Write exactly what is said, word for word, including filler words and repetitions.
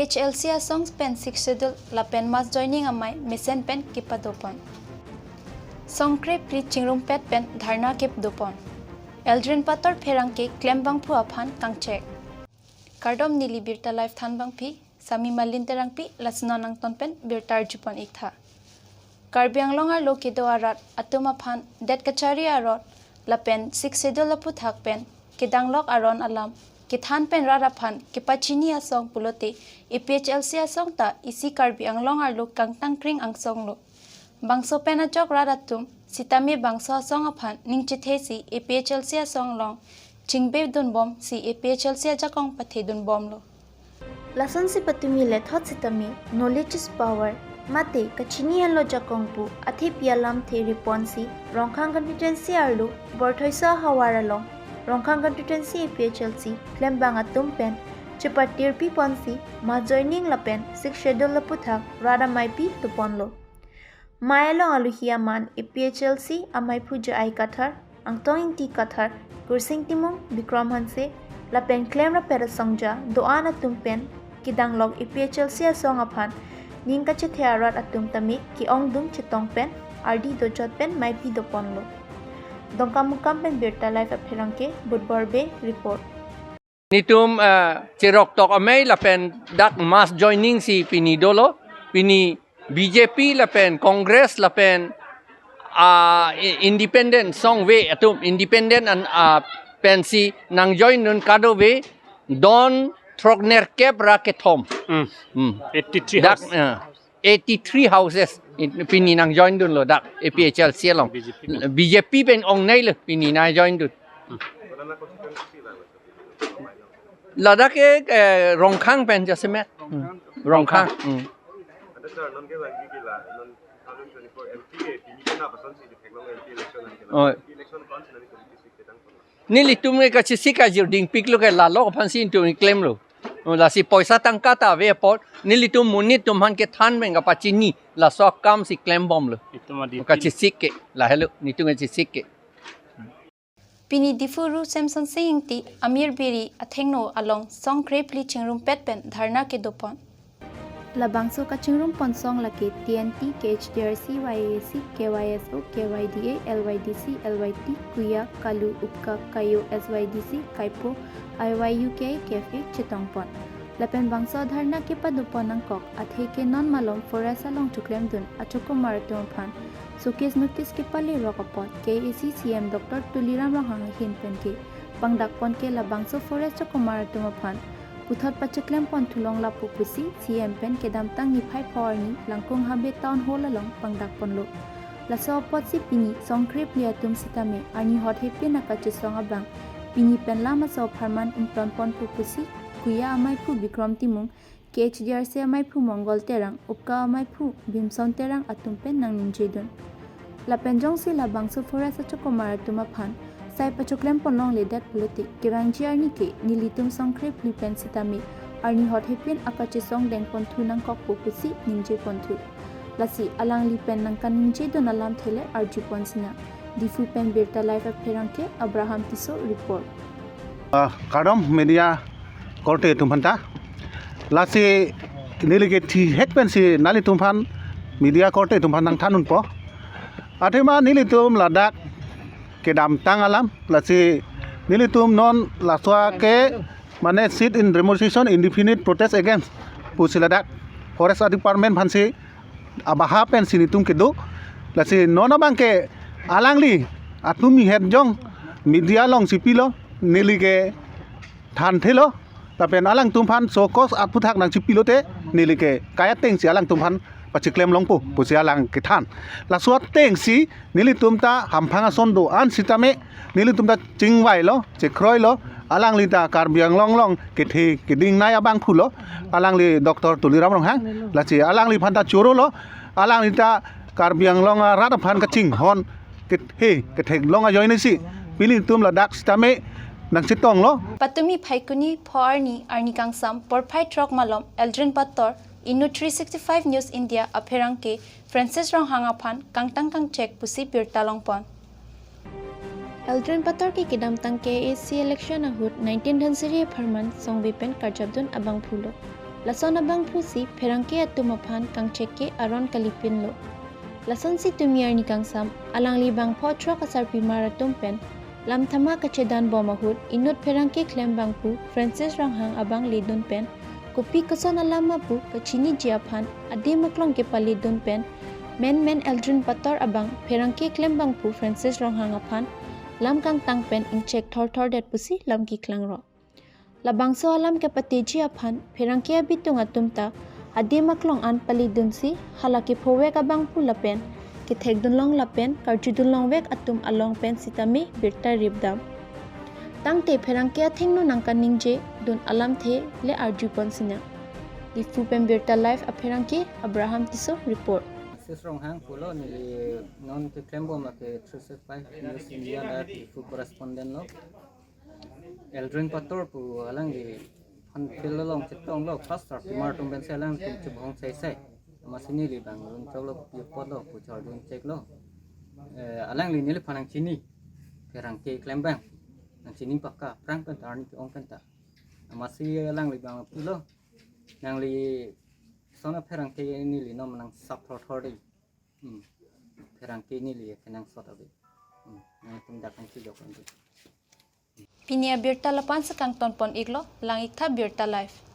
H L C asong pen Sixth Schedule lapen mass joining amei mesen pen kepadopon. Song krephli chingrumpet pen dharna kepadopon. Eldrin Pator pherangke klembangphu aphan kangchek. Kardom, neli Birta Live thanbangpi Sami Malin Terangpi, lason nangton pen birta arjupon iktha. Karbi Anglong arlo kedo arat atum aphan det kachari arot lapen Sixth Schedule aphuthak pen kedanglok aron alam kethan pen rat aphan kepachini asong pulote A P H L C asong ta isi Karbi Anglong arlo kangtangkring angsong lo. Bangso pen ajok rat atum sitame bangso asong aphan ning chethesi A P H L C asong along chingbedunbomsi A P H L C ajakong pathedunbomlo. Lasonsi patumi lethot sitame knowledge is power mate kachini henlo jakong pu athepi alamthe riponsi Rongkhang constituency arlo Borthoiso ahavar along Rongkhang constituency A P H L C klembang atum pen chepatirpiponsi mass joining lapen Sixth Schedule aphuthak rat ameipi doponlo. Mei along aluhi aman A P H L C ameiphu J I Kathar, Angtong Ingti Kathar, Kursing Timung, Bikram Hanse lapen klemrap asongja do-an atum pen kedanglok A P H L C asong aphan ning kachethe arat atum tame ke-ongdung chetong pen ardi dojot pen meipi doponlo. Dongkamukam pen Birta Live apherangke Budbor Bey report. Nelitum, eh, cheroktok amei lapen dak mass joining si pini dolo, pini B J P lapen Congress lapen, ah, i-, independent songve atum, independent an, ah, pensi nangjoindun kadokave don throknerkep ra kethom. Hmm. Hmm. Eighty-three Dak, house. Eh, eighty-three houses in, pini nangjoindunlo dak A P H L C along. B J P pen. B J P pen ongneilo pini nangjoindun. Hmm. Ladak ke, eh, Rongkhang pen jasemet. Hmm. Rongkhang. Hmm. Ada sir, non ke lagi gila, non twenty twenty-four M P ke, pini ke na pasan si di theklong M P election lagi gila. Oh. M P election kon si nani kondisi ke dang pernah. Nelitum ke kachesik ajir dingpiklo ke lalo aphansi nelitum klemlo. Oh, lasi poisa tangka ta ave apot nelitum monit atum aphan kethan pen kapachini laso akam si klembomlo. Itum adi. Kachesik ke lahelo, nelitum kachesik ke. Pini Diphu Ru Semsonsing Ingti Amir Biri athengno along song krephli chingrumpet pen dharna kedopon. Labangso kachingrumpon song lake T N T, K H D R C, Y A A C, K Y S O, K Y D A, L Y D C, L Y T, Kuya, Kalu, Upka, Kayo, S Y D C, Kaipo, I Y U K, Cafe, chetongpon. Lapen bangso dharna kepadopon nangkok athe ke non malom forest along choklemdun achokomar atum aphan showcase notice kepalerok apot K A A C C E M Doctor Tuliram Ronghang ahin pen ke pangdakpon ke labangso forest chokomar atum aphan puthot pachiklempon thulong lapu pusi C E M pen kedamtang niphai pho arni Langkung Habe Town Hall along pangdakponlo. Laso apotsi pini song krephli atum sitame arni hot hepin akachesong abang pini pen lam aso apharman ingtonpon pu pusi Kuya ameiphu Bikram Timung, K H D R C ameiphu Mongol Terang, Upka ameiphu Bhimson Terang atum pen nangningjedun. Lapen jongsi labangso forest achokomar atum aphan sai pachoklempon longledet pulote kevangji arni ke nelitum song krephli pen sitame arni hot hepin akachesong dengponthu nangkokpo pusi ningjeponthu. Lasi alangli pen nangkaningjedun alamthe le arjupon sina. Diphu pen Birta Live apherangke Abraham Tisso report. Ah, kardom media korte atum aphanta. Lasi neli ke thihek pensi nanglitum aphan media korte atum aphan nangthandunpo. Athema nelitum ladak kedamtang alam, lasi nelitum non laso ke mane sit in demonstration indefinite protest against pusi ladak forest department aphansi abaha pensi nelitum kedo. Lasi non abang ke alangli atum ihet jong media alongsi pilo, neli ke thanthelo. Lapen alangtum aphan show cause aphuthak nangchipilote neli ke kai atengsi alangtum aphan pachiklem longpo pusi alang kethan. Laso atengsi nelitum ta hamphang ason do-an sitame nelitum ta chingvailo, chekroilo, alangli ta Karbi Anglong along kethe kedingnei abangphulo, alangli Doctor Tuliram Ronghang, lasi alangli aphanta chorolo, alangli ta Karbi Anglong arat aphan kachinghon kethe ketheklong ajoinesi pini nelitum ladak sitame nangchetonglo. Patumi Phaikuni pho arni, arni kangsam porphai throk malom Eldrin Pator, Inut three sixty-five News India apherangke Francis Ronghang aphan kangtang kangchek pusi birta longpon. Eldrin Pator ke kedamtang K A A C election ahut nineteen Dhansiri apharman songve pen karjapdun abangphulo. Lason abangphusi pherangke atum aphan kangchek ke aron kalipinlo. Lasonsi tumi arni kangsam alangli bangpho throk asarpimar atum pen lamthama kachedan bom ahut inut pherangke klem bangphu Francis Ronghang abang ledun pen kopi koson alam ma pu kachiniji aphan adim aklong kepaledun pen menmen Eldrin Pator abang pherangke klem bangphu Francis Ronghang aphan lam kangtang pen ingchek thorthor det pusi lam keklang ro. Labangso alam kepateji aphan pherangke abitung atum ta adim aklong an paledunsi hala kephovek abangphu lapen kethekdun long lapen karjudun longvek atum along pen sitame birta ripdam. Tangte pherangke athengno nangkaningje dun alamthe le arjupon sinang. Diphu pen Birta Live apherangke Abraham Tisso report. Francis Ronghang pulo, neli non keklem bom lake three six five News India ladak Diphu correspondent lo. Eldrin Pator pu alangli phan field along chetonglo, first asarpimar atum pensi alangtum chubong saisai. Amatsi neli bang run choklo, pi apotlo pu chor dun cheklo. Eh, alangli neliphan nangchini. Pherangke klem bang. Nangchini pakka, aphrang pen ta arni ke-ong pen ta. Amatsi alangli bang pulo. Nangli sona pherangke neli non nangsap thorthor dei. Hmm. Pherangke neli kenangsot ave. Hmm. Nangtum dak nangchejok nangtum. Pini abirta lapu-an si kangtonpon iklo, lang-iktha Birta Live.